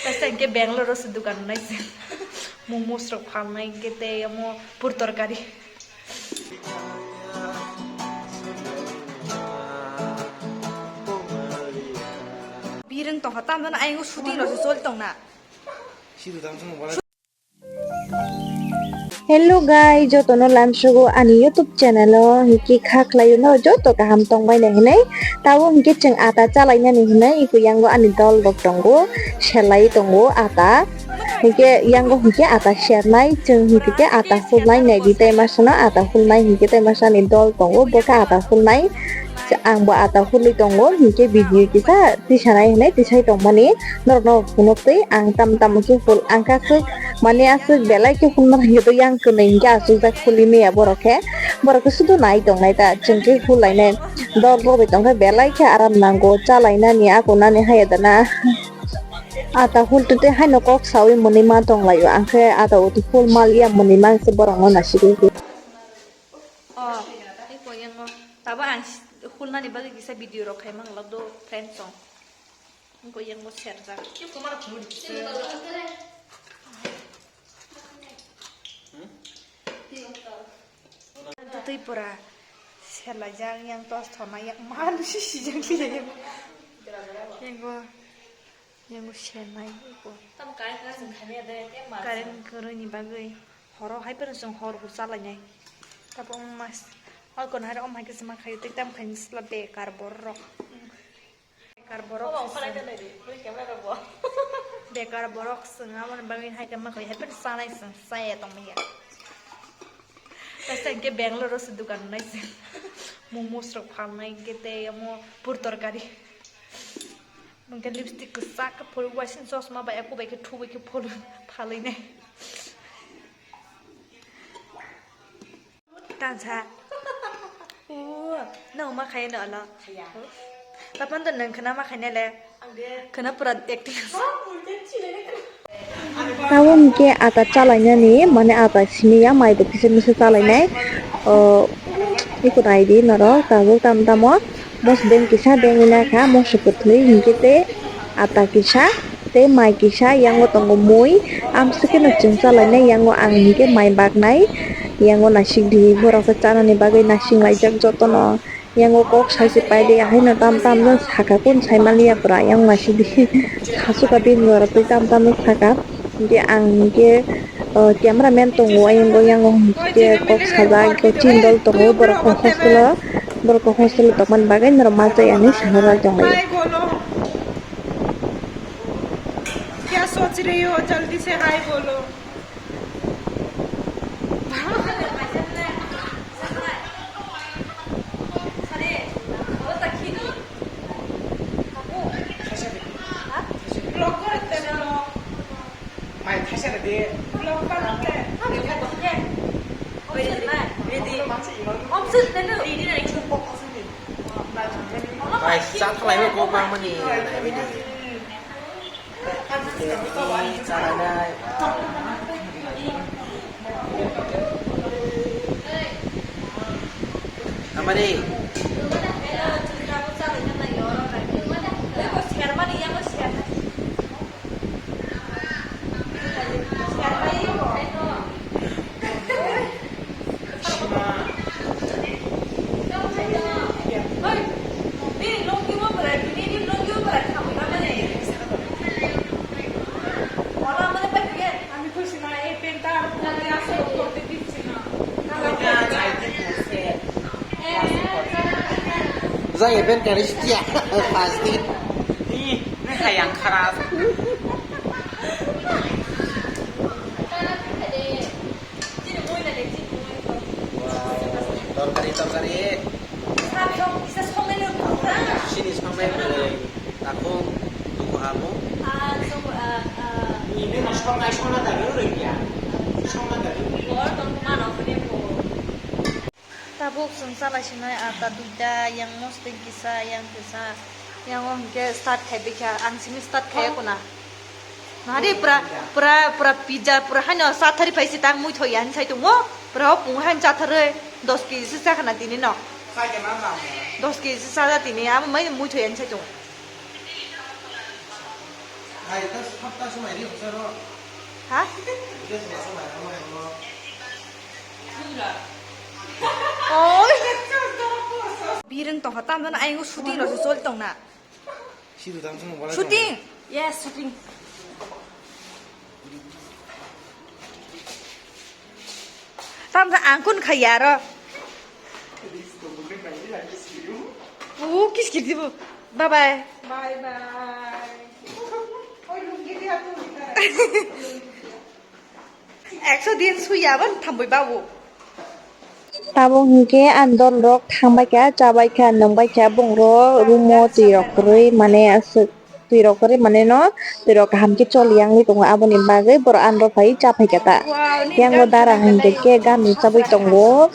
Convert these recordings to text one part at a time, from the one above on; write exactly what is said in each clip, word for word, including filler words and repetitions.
Kaisa hwnkhe Bangalore o se dukan nai se. Momos rok phalnai hwnkhe tei omo pur torkari. Bireng tongkha, tamo jani ayang o shooting rok se choli tongna. Hello guys, jotono lamsogo ani YouTube channel o, hwnkhe kha khlai no joto kaham tongbai nai hinui. Tabuk hwnkhe chwng ata chalainani hinui, iko yango ani dol rok tongo, selai tongo ata. Hwnkhe yango hwnkhe ata sernai, chwng hwnkhe ata hulnai, naidi tei masano ata hulnai, hwnkhe tei masani dol tongo, bo khe ata hulnai. Ang bo ata hului tongo, hwnkhe video kisa tisanai hinui tisai tongmani norokno phunuk twi ang tam tam khe hul ang khe aswk mani aswk belai khe hulma thangkhe to yang kwnwi hwnkhe aswkjak huli maya borok khe, borok khe sudu nai tongnai ta chwng khe hulainai dol rw bai tongkhe belai khe aram nango chalainani akonani haya dana. Ata hul twi twi haino kok saui mwnwi ma tonglaio, ang khe ata utu hul mal ya mwnwi ma se borokno naisidi. Oh, tei koyang o. Tabo ang s-, hulnani bagwi kisa video rok khai mang lok do, friends song. Ang koyang o serjak. Twi pura serlaijak, yang tos thornai, yang man si sijak si yang. Yang o. Yang bo senai eko. Tamo current kwrwi chwng khaimya de, tei ma current kwrwini bagwi horo hai phano chwng hor hor chalainai. Tabuk wng mas, o kono hai rok wng hai khe chwng ma khaio, tei tamo khaini sla bekar borok. Bekar borok. Obo chwng khalai de nai di, bwlwi camera rok bo. Bekar borok chwng aboni bagwi hai khe ma khaio, hai phano chanai chwng, chaya tongmanya. Kaisa hwnkhe Bangalore o se dukan nai se. Momos rok phalnai hwnkhe tei omo pur torkari. Hwnkhe lipstick kwchak khe phulwi waising chosma bai aku bai khe thubai khe phul phalwi nai. Tansa. O, no ma khaye no lo. Tapan to nang khna ma khaine le. Khna pura acting. Tabuk hwnkhe ata chalainani, mane ata siniya, mai bo kisa misa chalainai. O, iko naidi norok, tabuk tam tamo. Mos beng kisa beng ina kha, mos kwthwi hwnkhe tei ata kisa, tei mai kisa, yango tongo mui. Amswkhe no chwng chalainai, yango ang hwnkhe mai baknai, yango naisik di, borok khe chanani bagwi naising laijak jotono. Yango kok sai se paide, haino tam tam no saka, kun sai maliya pura, yang naisidi. Sasuka bini oro twi tam tam no saka. Hingke ang hingke, o, camera man tongo, ayang go, yang hingke kok sajak, hingke chindol tongo, borok kok hostel o, borok kok hostel o tongmani bagwi norok ma chaya hinui sana bai tonglaio. क्या सोच रही हो? जल्दी से हाय बोलो। Bai, cha thalai no kok bangmani, nai bini. Tei chalainai. Tamani. আমি খুশি না, এই পেনটা আর পরে আসলে পড়তে দিচ্ছি না। Jai ben karis kia pas din. Ni, ni hayang kharas. Wow, torkari, torkari. Sini sampai mulai takung tuku hamu. Ini mas pernah sekolah tadi udah ya. Sekolah tadi. Tabuk chwng chalai sinai ata duita, yang mosdeng kisa, yang kisa, yang o hwnkhe start khai bikha, ang simi start khai kuna. Nari pura, pura, pura pizza, pura haino sa thari phai si tang mui thoi ya, hinsai tongo, pura o pung hain cha tharwi, dos kg si cha khana tini no. Dos kg si cha tini, amo mai mui thoi ya, hinsai tongo. Ha? Oi. Bireng tongkha, tamjani ayang shooting rok se choli tongna. Shooting. Yes, shooting. Tamsa ang kun khaya aro. U kiskir dibo. Bye bye. Bye bye. Ekso din suya ban thambui babu. Tabuk hinkhe ang dol rok thangbai kha, chabai kha, nungbai kha, bongro room o twi rok kwrwi mane aswk. Twi rok kwrwi mane no, twi rok kaham khe choli yangwi tongo, aboni bagwi borok ano phai cha phai kha ta. Yang o dara hinkhe khe gan chabwi tongo,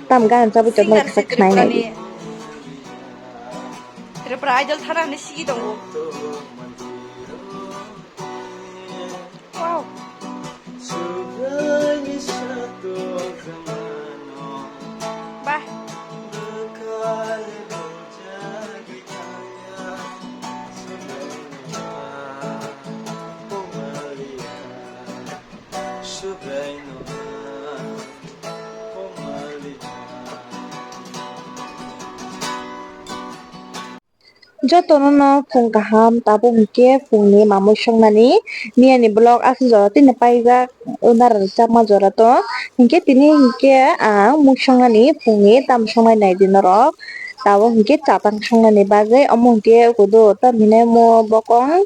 tam gan chabwi tongo kisa khnai nai di. Tripura Idol thana hinwi sigi tongo. Wow. Bah. Jotono no phung kaham, tabuk hinkhe phungni mamui songnani miyani vlog aswk jora tini paijak, o nara rwchapma jora to. Hinkhe tini hinkhe ang mui songnani phungni tamo songnai naidi norok, tabuk hinkhe chatang songnani bagwi. Omo hinkhe kudu tamhinai omo bokong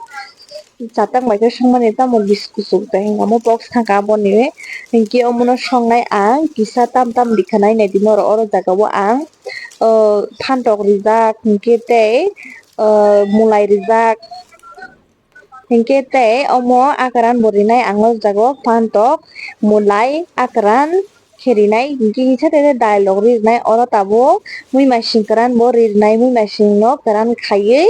chatang bai khe songmani tamo bis kuchuk de hinwi omo box thangkha aboni. Hinkhe omono songnai ang kisa tam tam rikha nai naidi norok, oro jaga o ang o phantok rijak, hinkhe tei o mulai rijak, hinkhe tei omo akran bo rinai ang o jaga o phantok, mulai, akran khe rinai, hinkhe kisa tei dailok rinai, oro tabuk muimasing kwran bo rinai, muimasing no kwran khaiwi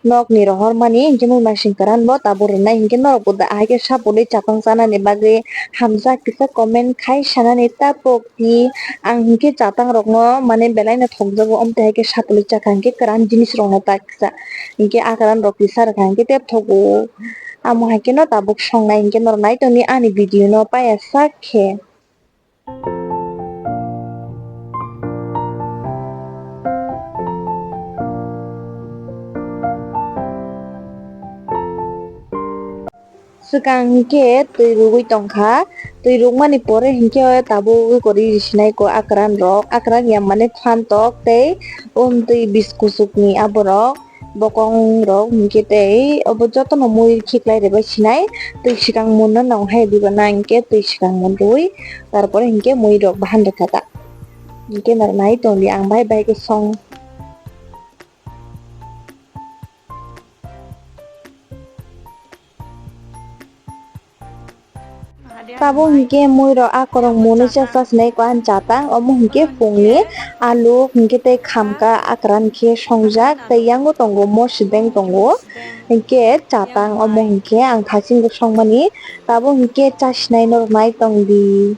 nokni rohormani, hinkhe muimasing kwran bo tabuk rinai, hinkhe norok bo da hai khe sapului chapang chanani bagwi hamjak kisa comment khai sanani ta pok. Hi, ang hinkhe chatang rokno mane belai no thokjago, omtwi hai khe satului chakha hinkhe kwran jinis rokno ta kisa, hinkhe a kwran rok kisa rwkha hinkhe tei thogo, amo hai kheno tabuk songnai hinkhe norok nai tongdi ani video no paiya sak khe. Swkang hinkhe twi rwgwi tongkha, twi rwgmani pore hinkhe tabuk wi kwrwi risinai ko akran rok, akran ya mane phantok tei umtwi bis kuchukni aborok, bokong rok hinkhe tei obo jotono mui khiklai rwbai sinai, twi swkang munno nang hai diba na hinkhe twi swkang mun rwui, tarpore hinkhe mui rok bahan rwkha ta, hinkhe norok nai tongdi ang bahai bahai khe song. Tabuk hinkhe mui rok akorok muni cha cha sinai ko ani chatang, omo hinkhe phungni alu hinkhe tei khamka akran khe songjak tei yango tongo mosideng tongo hinkhe chatang, omo hinkhe ang thachingbo songmani tabuk hinkhe cha sinai norok nai tongdi.